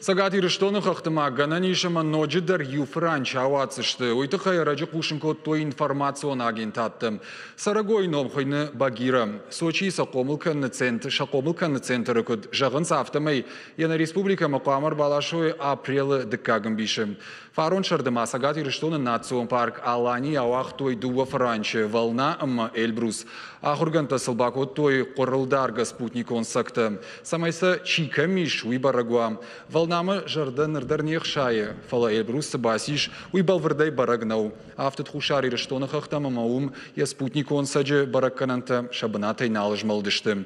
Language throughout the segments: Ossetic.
Цӕгат Ирыстоны хӕхты ма гӕнӕн ис ӕмӕ ноджыдӕр иу фыранчы ауадздзысты. Уый тыххӕй ӕрӕджы хъусын кодтой информацион агентадты. Цӕрӕгойы ном хуыйны Багира. Сочийы сӕ хъомыл кӕныны центр, сӕ хъомыл кӕныны центры куыд зӕгъынц, афтӕмӕй йӕ нӕ республикӕмӕ хъуамӕ ӕрбаласой апрелы дыккаг ӕмбисы. Фарон сӕрды ма Цӕгат Ирыстоны национ парк Аланийы ауагътой дыууӕ фыранчы Волна ӕмӕ Эльбрус. Ахуыргӕндтӕ сыл бакодтой хъуырылдаргӕ спутникон цӕгтӕ. Цӕмӕй сӕ чи кӕм ис, уый бӕрӕг уа. Волнамӕ зӕрдӕ ныр дӕр не хсайы, фӕлӕ Эльбрус цы бацис, уый бӕлвырдӕй бӕрӕг нӕу. Афтыд Хуссар Ирыстоны хӕхтӕм ӕмӕ уым йӕ спутникон цӕджы бӕрӕггӕнӕнтӕ сӕ бынатӕй нал змӕлдысты.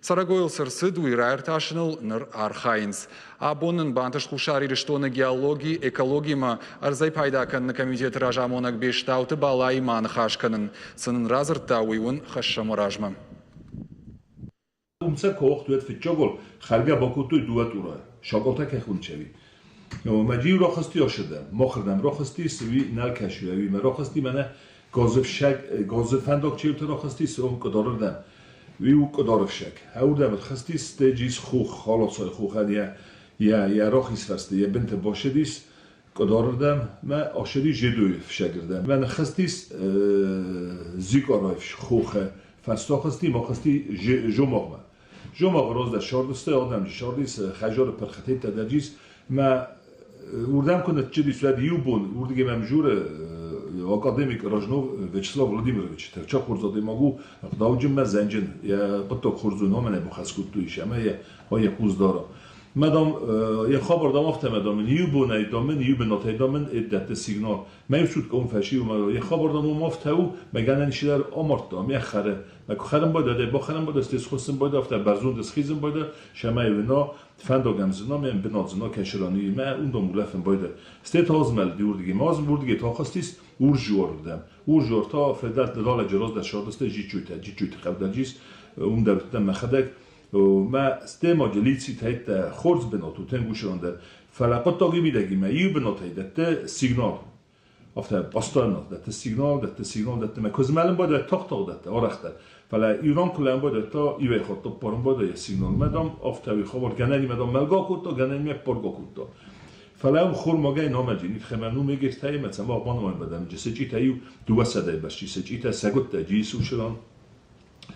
Цӕрӕгойыл цы рцыд, уый раиртасыныл ныр архайынц. Абон нын бантыст Хуссар Ирыстоны геологи, экологимӕ ӕрдзӕй пайда кӕныны комитеты разамонӕг Бестауты Балаимӕ аныхас кӕнын. Цы нын радзырдта, уый уын хӕссӕм уӕ размӕ. Умца коохтует фитчогол харга бакутуй дуа тура. Шаколта кехунчеви. Маджи рохости ошеда. Мохрдам рохости сви нал кашуяви. Ма рохости мана газфшак газфандок чиут рохости сом кодордам. Виу кодорфшак. Хаурдам хости стеджис хух холоцой хухан я я я рохис фасти я бинт бошедис кодордам ма ошеди жедуй фшагирдам. Мана хостис зикорофш хуха фастохости мохости жомогма. Жомог розда шордисте одам шордис хажор перхатет даджис ма урдам кунат чидис вад юбон урдге мамжур академик Рожнов Вячеслав Владимирович терча хурзаде могу дауджим ма занджин я قطع خورزو نامنه بخسکوت تویش اما я های قوزدارا مدام یه خبر دام افته مدام نیو بونه دامن نیو بنات دامن ادت سیگنال ما يسود كون فاشي وما یه خبر دام مافته و مگن نشیدر آمارت یه خره ما خرم باید با خرم باید استیس خصم باید افته برزون دسخیزم باید شمای ونا فندوگم زنا من بنات زنا کشرانی ما اون دو مولفم باید استیت هازمل دیور دیگه مازم بور دیگه تا خواستیس اور جوار دم اور جوار تا فدات دلال جراز در شادسته جی چوته جی چوته قبل جیس اون دبتم مخدک ما стема جلیسی تایت خورز بناتو تنگوشان در فلقات تاگی میدگی ما یو بنات دته سیگنال after bastörna dette signal dette signal dette men közmelem bada tak dette arakta fala Iran kulan bada ta ive khotto parum bada signal madam after vi khabar ganani madam melga kutta ganani me porga kutta fala khur magay namaji nit khemanu megirtay مثلا ما بان بدم جسجی تایو دو سده بس جسجی تا سگوت جیس وشلان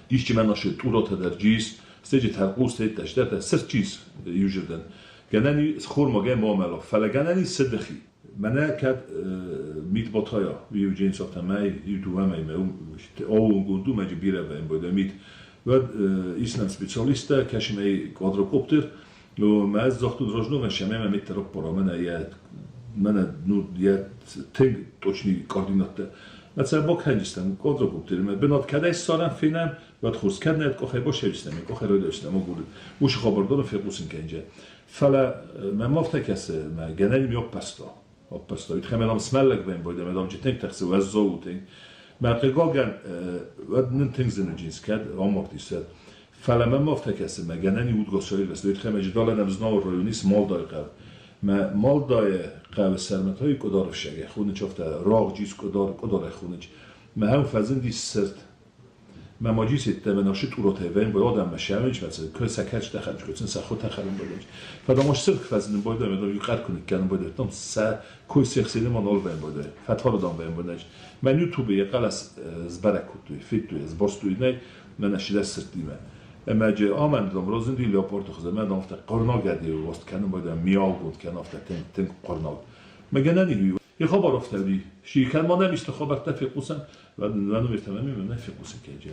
دیش من نشه طورات در جیس استجی ترقوس تشتت سر چیز يوجدن ganani khur magay muamala fala ganani صدخی Mene kad mit botaya vi jins of tamay du amay me oungundu me bire ben boda mit vad islam specialista kashmay quadrocopter no ma zaxtu drojno me shame me mit ropora mene ya mene nu ya teng tochni koordinatte مثلا با کنجستم quadrocopter me benat kada saran finam vad khurs kadnet koxe bo shevstem koxe ro dostem o gul ush khabardor fequsin kenje fala me mafta kes me genel mi oppasta oppasta. Üthem smellek ben boyda medam citnek taxsi wazzouten. Ma qegogan vad nintingzin jinskad amortisad. Fala me mafta kes me genel udgosoy ves üthem jidala nemznor rayonis molday qav. Ma molday qav sermethay kodar shege khunich ofta rag jis kodar kodar khunich. Ma hem fazindi sert ما ماجیس تمناشی تو تیوین باید آدم مشامش مثلا که سکچ دخل چون سخو تخرم باید فداماش سرک فزن باید مدام یقر کنید کنم باید دام س کوی سخسیده من اول بین باید فتح دام بین باید من یوتیوب یه قلس زبرک توی فیت توی زباس توی نه من اشیده سرتیمه اما جه آمن دام روزن دی لیاپورت خزه من دام قرنا گردی وست کنم باید میاو گفت کنم افته تن تن قرنا مگه ننی یه خبر افتادی شیکن ما نمیست خبر تفیقوسن و نمیفهمم نفیقوسن که